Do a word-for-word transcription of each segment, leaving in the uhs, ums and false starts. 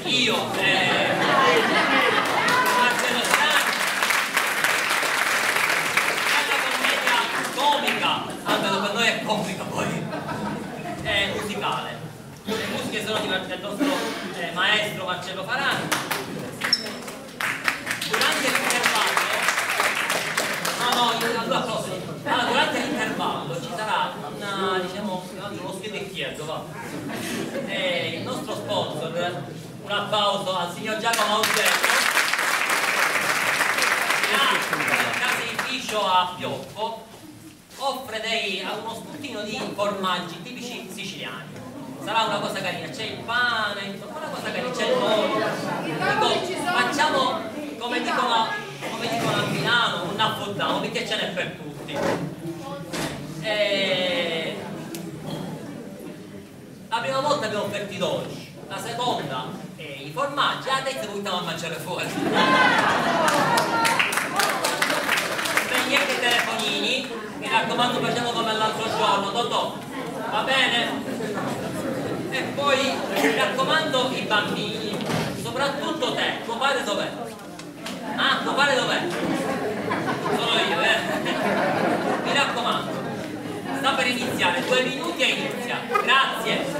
Io, eh, Marcello Strano, è una commedia comica, almeno per noi è comica, poi è musicale. Le musiche sono di Mar-, del nostro, eh, maestro Marcello Farani. Durante l'intervallo, no, no, io, allora, cosa? Allora, durante l'intervallo ci sarà una, diciamo, uno schedecchiello, va. Eh, il nostro sponsor, un applauso al signor Giacomo Augello, che ha il caseificio a Pioppo, offre dei, uno spuntino di formaggi tipici siciliani. Sarà una cosa carina, c'è il pane, insomma, una cosa carina, c'è il volo. Dico, facciamo come dicono, come dicono a Milano, un affondamo, perché ce n'è per tutti. E la prima volta abbiamo offerto i dolci, la seconda, eh, i formaggi, la terza li buttiamo a mangiare fuori. Spegnete i telefonini, mi raccomando, facciamo come l'altro giorno, Totò, va bene? E poi mi raccomando i bambini, soprattutto te, tuo padre dov'è? Ah, tuo padre dov'è? Sono io, eh? Mi raccomando, sta per iniziare, due minuti e inizia. Grazie.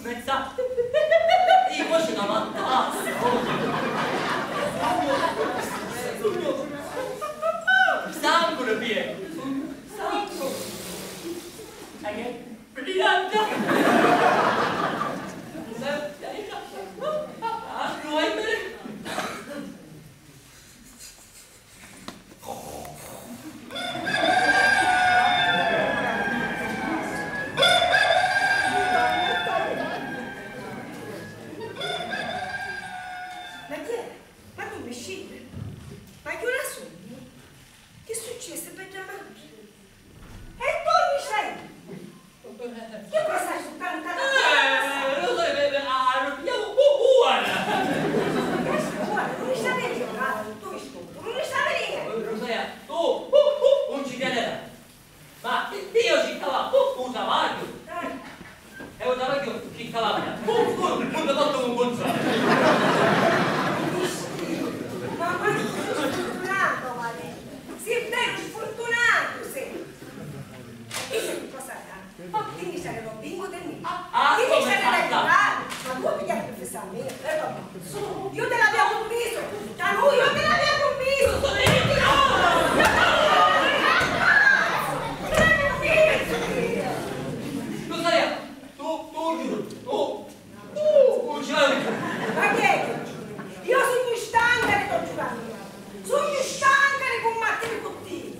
mezza, i voci da mattassa. Sugnu, sugnu, sangu di piedi, sugnu sangu. E che brillante! Ma chi è? Ma tu mi sciri? Ma chi ora sugnu? Chi successi, bedda matri? E tu mi stai? Chi cosa hai su tanta... Eh, lo sai, beh, beh, ah, non pigliavo bu-, buona! Adesso buona, non mi stai bene, tu mi stai, tu non mi stai bene. Rosaria, tu, uh, uh, non ci crederà. Ma io ci stavo, uh, un travaglio. Eh. E un travaglio ci stava, uh, uh, non mi posso un controllo. Ma quanto sei sfortunato, Valerio. Sei vero sfortunato, sei. E io che cosa era? Quindi sarei lo bingo del mio. Ah, ah, quindi come sarei fatta? La... Ma tu mi piaci per fissarmi? Eh, vabbè. Su, io te l'aveva commiso. Da lui, io te l'aveva commiso. Io te l'aveva commiso. Io te l'aveva commiso. Lo sai, tu, tu, giuro, tu. Uh, Gianni! Ma chi è che giuri? Io sugnu stanca di to giuramenti, sugnu stanca di cummattiri cu tia.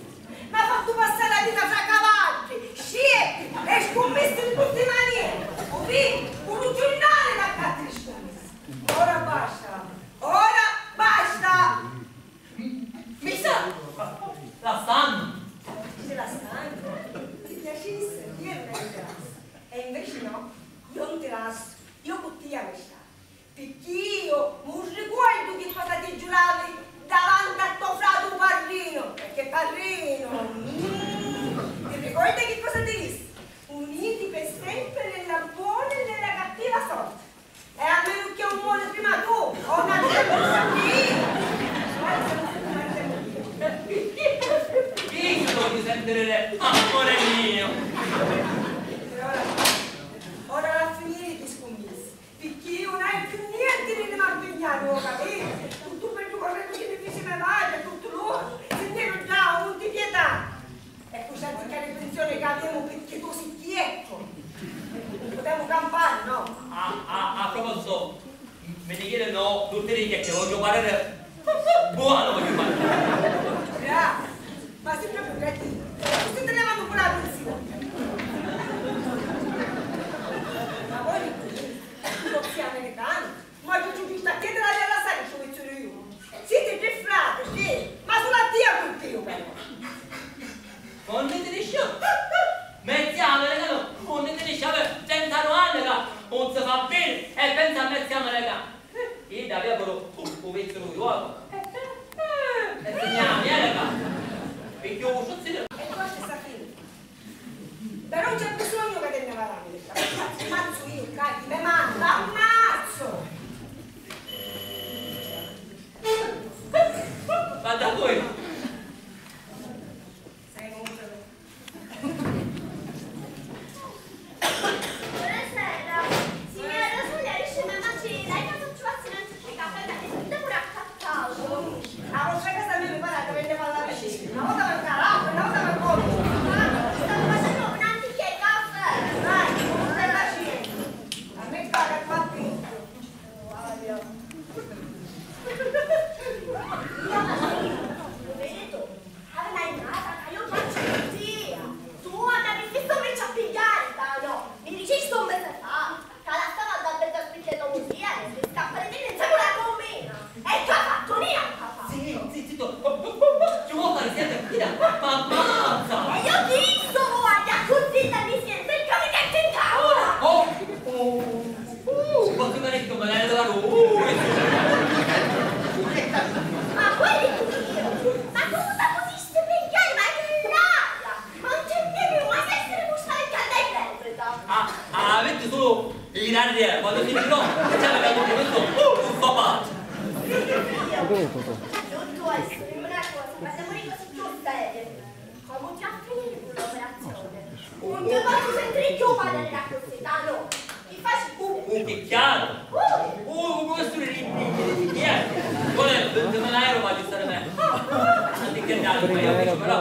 M'ha fattu passari a vita fra cavaddi, scietti e scummissi di tutti i manieri. U vidi, cu lu giurnali l'accatti li scummissi. Ora basta, ora basta! Mi sa, la sannu. Dici la sannu? Ti piacissi, io non ti lassu. E invece no, io non ti lassu. Io cu tia mi sta. Picchì io mi ricordu chi cosa ti giuravi davanti a to fratu parrinu. Perché parrinu, mm, ti ricordi chi cosa ti dissi? Uniti per sempre nella buona e nella cattiva sorte. E a menu che un muori prima tu, o n'altra cosa io. Chi ti voglio sentire, amore mio? E ora, ora va a finire di scummissi, perché io non hai più niente di rimargignare, lo capito? Tutto per due correnti che mi fece mia madre, tutto loro, sentire già, non ti pietà. E cu sta ticca di pensioni ca avemu picchì tu si chiettu. Nun putemu campari, no? Ah, ah, a proposito, mi dichiri no, tutti li chiacchiere, vogghiu pariri buono, vogghiu pariri. Bravo, ma si propriu creativu, così ti levanu pure la pensioni. Ma voi li cunnisci, tu non sei americano? Ma tu ci giustu a chiediri a lasciari ci vizziu io. Siti tri frati, sì, ma sulu a tia cuntiu però. Unni ti nisciu? Mezzi americanu, unni ti nisciu? Avia trentanu anni ca un si fa bene e pensa a mezzi americanu. Idda avia puru u vizziu juocu. E signà America. Picchì u suzidiu. E poi ci sta finita. Però c'è bisogno che te ne vada a vita. Ti ammazzo io, dai, me manda, ammazzo! Ma da voi! Sei molto... Buonasera. Signora Rosalia, riesce a immaginare cosa ci passa in... A vostra casa mi pare che vende palla vicino. Una volta per caraffa, una volta per conto. Sto facendo un antiche caffè. Dai, non stai facendo. A me pare quattro. Dottore, dimmi una cosa, parliamo di cose più serie. Comu ti a finiri cu l'operazione? Un ti pozzu sentiri cchiù parrari d'accussì, Tanu! Chi faci cu? Un picchiaru! Uh! Uh, quessu di rippi, di rippi, eh! Vuole, ti me l'hai roba di stare me. Anche che dai, ma io invece però,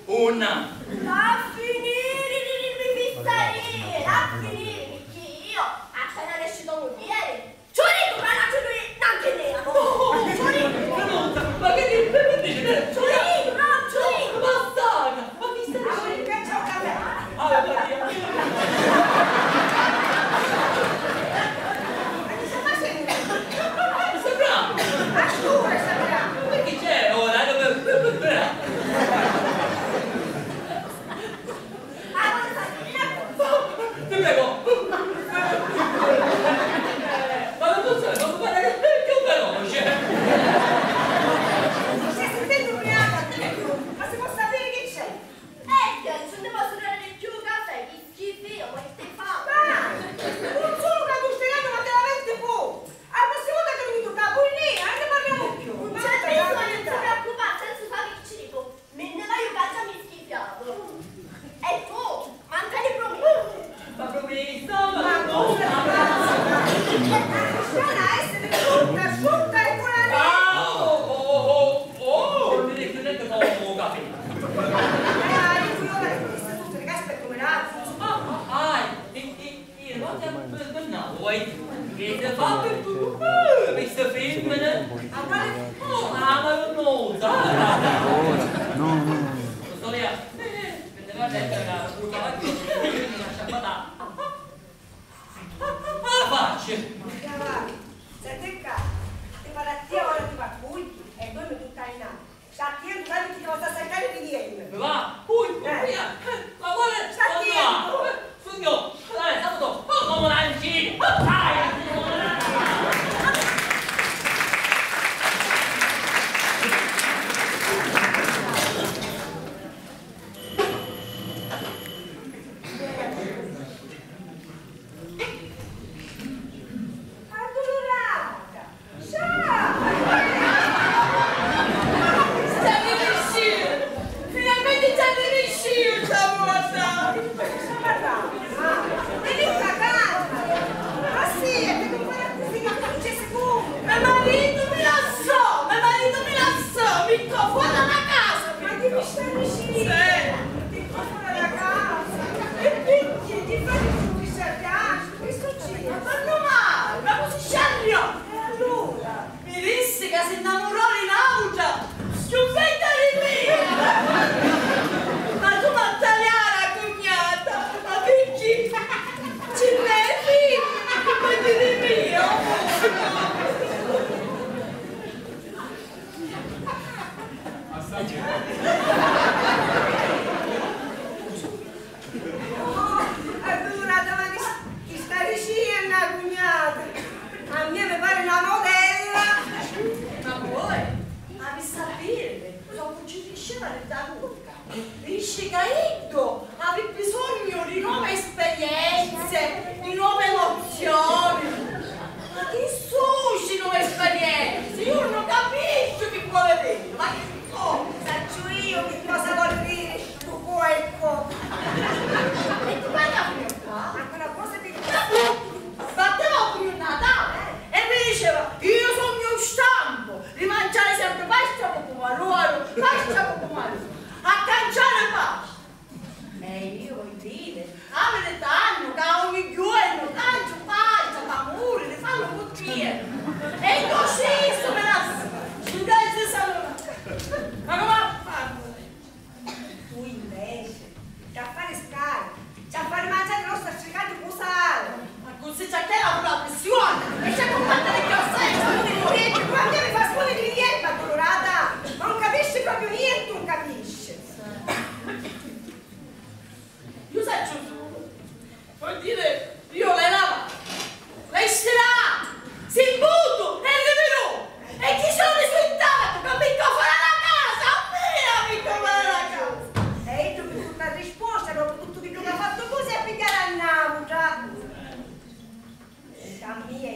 una! A finiri di dirmi fissarie! A finiri, picchì io, appena nesci to mugghieri, Ciuri, tu parracci lui, nanchi nea! Ciuri! Pronta, ma che dici? Che dici? Ciuri, no, Ciuri! Bastarda! Ma chi stai dicendo? Ah, Maria! Ma chi stai facendo? Sabrà! Ma scusa, Sabrà! Perché c'è? Oh, dai, dai, dai, dai. Ah, voglio sapere una cosa. Ti prego. Ma non posso, non posso fare più veloce. Stai sentendo ubriaca? Ma si può sapere che c'è? Eh, che non ne posso bere più caffè, che schifo, ma che te fa? Ma non solo che tu stai dando, ma te la metti fuori. Ah, ma si vuole che mi tocca a bullire, non ne parliamo più. Non c'è bisogno, non si preoccupare, senza fare il circo. Mi nni vaiu ca già mi schifiavu. E tu, manca di prumissa. Ma prumissa, ma cosa? Sarà essere brutta, brutta e buona. Ah, oh, oh, oh, oh, oh, mi ricordo che non ho capito. Eh, hai tu ora che ti stai tutte le case per come l'altro. Ah, ah, ah, e, e, Io, ma te, ma, ma no, vuoi? Che te fa per tu? Uh, questa femmina. Ah, ma, oh, ah, ma non lo sa. No, no, no. Lo so io. Eh, eh, che te va a leggere la puta, ma che, eh, mi lascia fare. Ah, ah, ah, faccia. Ma che va? Senti qua, ti parla a te ora ti va qui e poi mi tutta in là. Sta attientu, sai chi ti va a assaltari di niente. Va, poi, eh, via. Eh, ma vuole, sta attientu. Sogno, dai, saluto. Oh, come la incini. Oh, dai. Addulurata! Ciao! Sta rinisciu! Finalmenti sta rinisciu sta vota! Sta parrannu? Ah, e mi sta casa! Ah sì, e ti compara così, ma cosa succede comunque? Me maritu mi lassò! Me maritu mi lassò! Mi ccò fora la casa! Ma chi mi sta dicendo? Sì! Ti ccò fora la casa! E perché? Ti fai tutto questo a casa? Questo c'è? Ma quanno mai? Ma così sciagliò! E allora? Mi dissi ca si nnamurò di n'autra, schiuffetta di mia! Ma tu m'ha taliara, cugnata! Ma picchì? Ci n'è figli? Ma di mio? Oh, addulurata, ma chi, chi sta dicennu, cugnata? A mia mi pari na modella! Ma voi, avissi a viri, soccu ci diceva di dda vucca. Dici ca iddu havi bisognu di novi sperienze, di novi emozioni. Ma chi suci novi sperienze? Io non capisco chi vuole dire. Ma che cosa? Sacciu io chi cosa vuole dire. Stu cuerpo! E tu parla fino qua? Ma quella cosa ti... Batteva pure un Natale e mi diceva: "Io sogno un stampo di mangiare sempre pasta con pomodoro, pasta con pomodoro, a canciare pasta." E io voi dire, ah, mi tannu, ca ogni giorno canciu pasta, p'amuri di farlo cuntientu. E così sto me la... Ma come ha fatto? Tu invece, c'ha fari scari, c'ha fari mangiari rossi stricati cu sali. Ma così c'è che la pressione, e c'è combattere che ho senso, non ti riesci, ma che mi fa spune di niente, addulurata, ma non capisci proprio niente, non capisci. Io saccio solo. Vuol dire, io l'hai lavata, l'hai stirata, si butu e riviru. E chi sono risultato? Che mi sto fora la casa, a me mi sto fora la casa. E io mi tutta risposta, dopo tutto che tu hai fatto così, a pigliare a n'autra. Sta mia,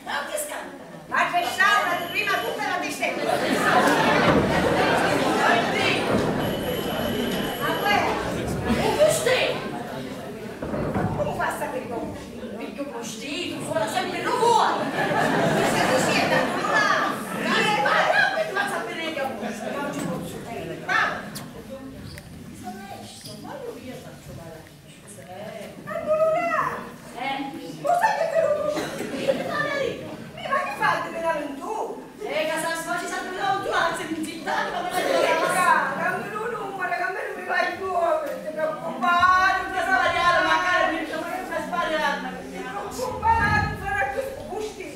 Ma che scanta? Ma che sciaura di prima tutta la testa. Ma guarda, un bustino! Come fa a sapere come? Perché un bustino suona sempre lu vuoi! Questa ti siete a trovare! Ma io ti faccio sapere che ho un bustino, non ci posso credere. Ma sono onesto, voglio dire, faccio male. Eh. Allora! Eh. Lo sai che te lo dico? Che fai? Mi va che fai veramente tu? Eh, che sa, ma ci sa che non tu, anzi, in città, come la tua casa? Dammi un numero, che a me non mi va più, non ti preoccupare, non ti sbagliare, magari mi fa sbagliare, ma non ti preoccupare, non sarà più così.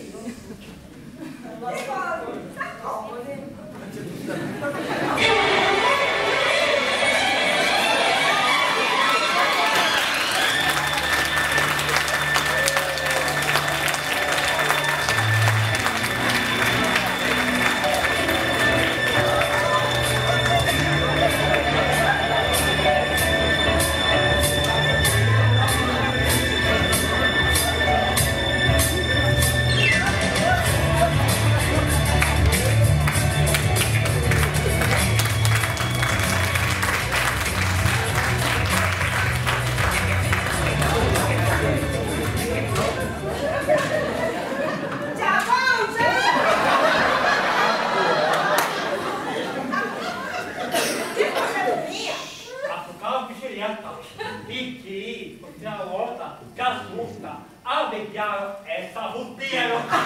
Picchì, l'ultima volta, ca sutta, a Vigghiaro e sta futtiero! Ma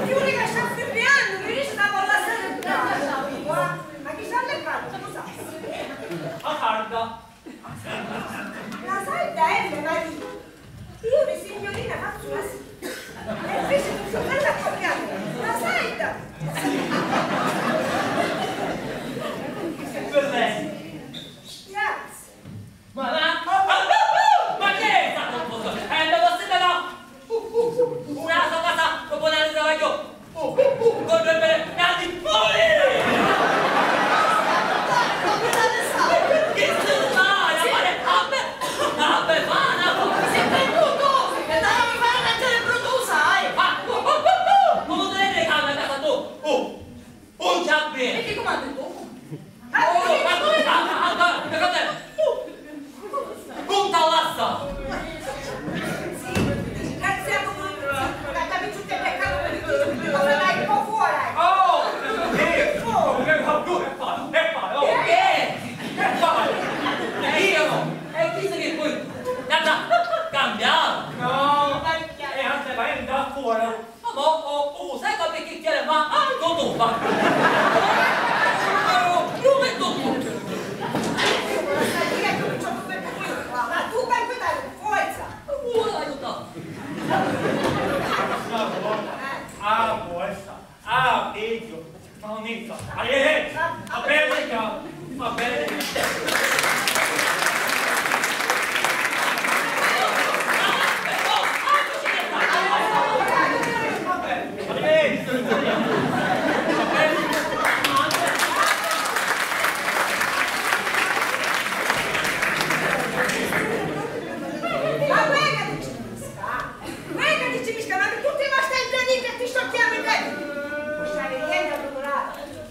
chi vuoi che sta firriando? Mi dice sta cosa sempre. Ma chi sta leccando? Scusa. A sarda. La sarda è mia, ma io di signorina faccio la sarda. E invece tu sei bella copiata. La sarda. Cos'è? Grazie. Ma la, ma chi è sta confusione? Eh, non posso dire no! Uh, uh, uh, una sola casa, dopo una travaglio! Uh, uh, uh, con due belle grandi fuori! Che se fa? La fare a me, a me fa una cosa! Sei perduto! E dai, mi fai mangiare brutto, sai! Ma, uh, uh, uh, uh, come te ne fai a casa tu? Uh! Un ciappi! E chi comandi tu? Oh, ma, ah, ah, ah, guarda, guarda. Punta all'assa! Sì, disgraziato, ma, ma, ma, mi tutte le cose, ma, ma, ma, ma, un po' fuori! Oh! Eh, oh! Eh, ma tu che fai? Che fai? Oh! Che? Che fai? Eh, io no! E chi sei che poi? Guarda, cambia! No! E anzi, vai da fuori! Ma mo, oh, oh, sai come che chiede, ma anche tu fa. Io metto tutto. Ma tu per forza. Vuoi aiutare? Ah, forza. Ah, peggio. Ma non mi fa. Ah, eh, eh. Va bene, va bene. Ma guarda che ci sta! Guarda che ci sta! Ma tutti i nostri graniti ti sto chiamando! Stai ridendo, Nicolà?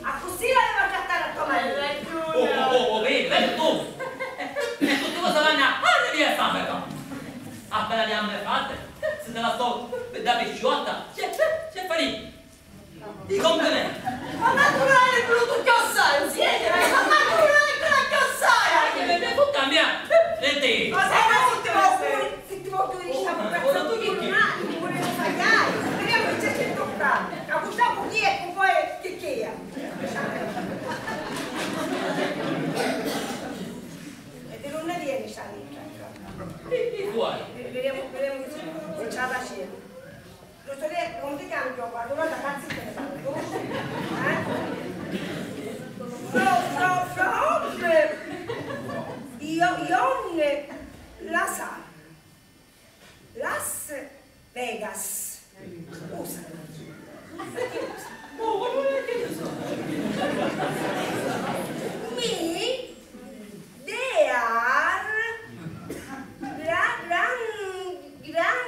Accussì l'aveva trattata a tua madre! Oh, oh, oh, oh, vedi, vedi tu! E tutti cosa vanno a fare via sta festa? Appena le gambe fatte, se te la sto da pisciotta, c'è, c'è farì! I complimenti! Ma naturale, brutto, che assai, sì? Ma naturale, che assai! Anche per me fu cambiare! Senti! Ma sei brutto, ma pure, se ti voglio dire, stiamo pensando di un attimo, pure non sai, speriamo che c'è sempre un cambio. Ma possiamo dire, ecco, poi che che è? E di lunedì è mi sa. Di, di fuori. Vedremo, vedremo che se, se ce la facciamo. Lo so che non ti cambio qua, allora da pazzi te ne parlo. Eh? Fro, fro, fro, io, io ne la sa. Las Vegas. Usa. Mi, they are gra-, gran-, gran-,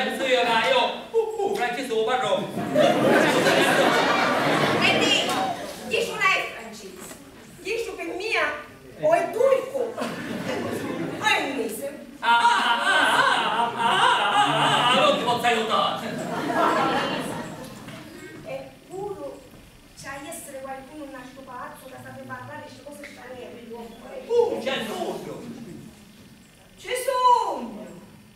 Pensu io ca io, uh, uh, Francesco, parlo. E dico, chi su l'è Francesco? Chi su pi mia o è turco? O è inglese? Ah, ah, ah, non ti posso aiutare. Eppuru ci ha a essere qualcuno in stu palazzo che sape parlare sti cose straniere. Uh, c'è tutto. Ci sugnu!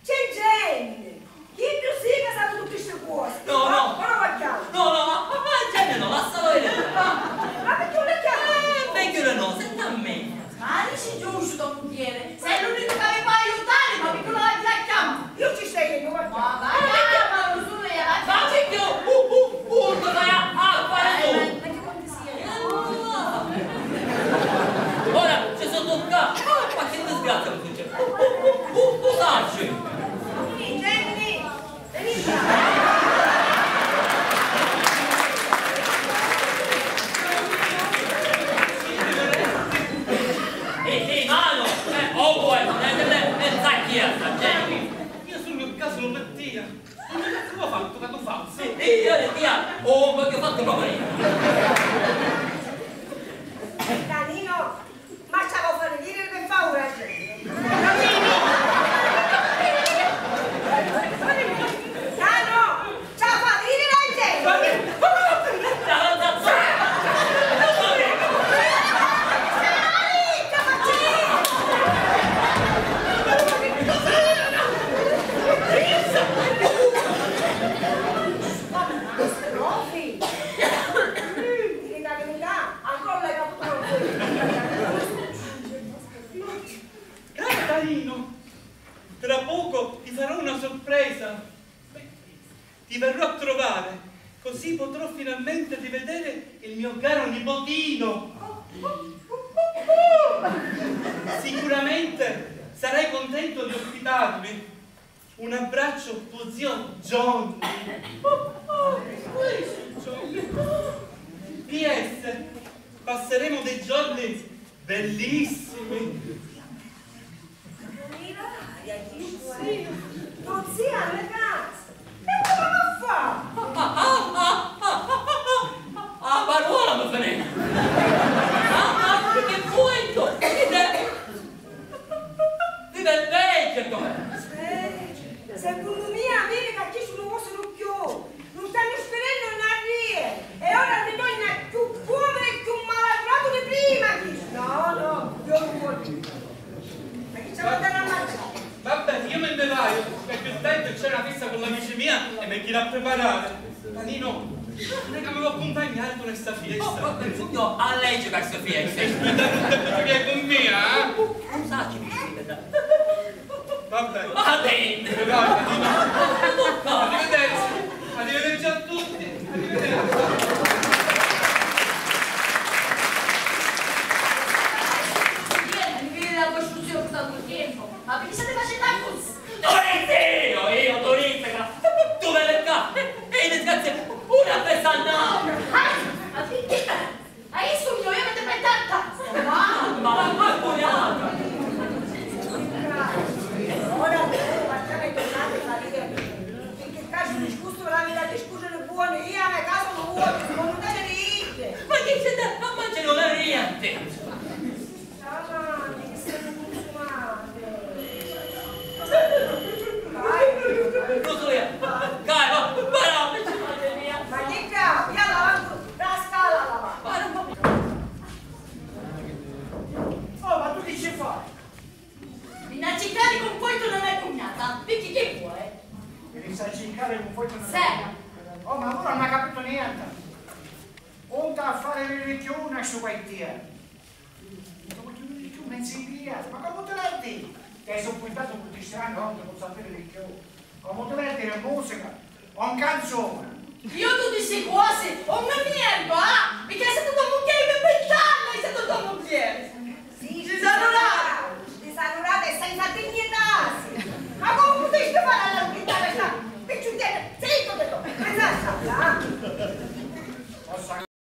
C'è Jenny! Chiddu sì ca sapi tutti sti cosi! No, no! Ora va chiama! No, no, ma, ma, ma Jenny no, lassalo iri! Ma perché non la chiama? Eh, megghiu di no, senti a me! Ma dici giustu, to mugghieri, sei l'unico che mi può aiutare, ma perché non la chiama? Io ci stai io, va chiama! Ma va chiama, non sono io, va chiama! Ma perché? Uh, uh, uh, non vai a, a fare tu! Ora ci sono toccato! Ma che disgrazia! Cos'hai? Ehi, ehi, mano! Eh, oh, boy, eh, eh, eh, eh, sai chi è sta gente? Io sono il caso Mattia. Ma che tu hai fatto, che tu fai? Sì, io, io, oh, ma che ho fatto proprio io? Danilo, ma ci la fa ridiri, per favore, la gente. Dano, ci la fa ridiri la gente. Profi! Dica la verità, ancora l'hai fatto troppo! Cara Danilo, tra poco ti farò una sorpresa. Ti verrò a trovare, così potrò finalmente rivedere il mio caro nipotino. Sicuramente sarai contento di ospitarmi. Un abbraccio, tuo zio Johnny. P S, passeremo dei giorni bellissimi. Miraria, chi vuoi? Non sia alle case. E come va a fare? Ah, parola mi finì. Ah, ah, che vuoi tu? Ti de-, ti de-, vecchio, come? Eh, secondo me, vedi che chi sono vostri più. Nun stannu spirennu na rie, e ora ti torna cchiù poviru e cchiù malaturatu di prima, chi? No, no, io nun vogghiu. Ma chi ci va a dari a mangiari? Va bene, io me ne vado, perché tanto c'è una festa con l'amici mia e mi ghirà a preparare. Tanino, non è che mi vuoi accompagnare tu in sta fiesta? Oh, ma, ma, a lei ci va sta fiesta. E scusa, non ti preoccupare con me, eh? Scusa, ci Va bene. Arrivederci. Arrivederci a tutti. Arrivederci. Io mi viene la costruzione per tanto tempo. Ma perché state facendo così? Turizio, io, Turizio, tu me le ca-, e disgrazie, una festa no! Ah, ma perché? Hai sugnu, io mi devo tanta! Mamma, ma cugnata! Ora devo guardare e tornare a salire, perché qua c'è un discorso, la vita discutere buono, io a mia casa non vuoi, non te ne ridi! Ma che c'è da, ma c'è non è niente! Avanti, che siamo consumate! Vai! Rosalia, dai, va, va, va, madre mia! Ma che cavolo, io la vanno! Cascala la va! Oh, ma tu chi ci fai? Veni a circari cunfortu nna me cugnata, picchì chi vuoi? Veni a circari cunfortu nna me cugnata? Sì. Oh, ma allora non ha capito niente. Un affare di ricchione sto quartiere. Non ti voglio dire più, non si via. Ma come te l'hai detto? Ti hai sopportato tutti sti anni, non ti posso dire di più. Comu ti vedi, musica o canzone? Io tutti sti cosi, un mi mierdo, ah! Perché se tu comunque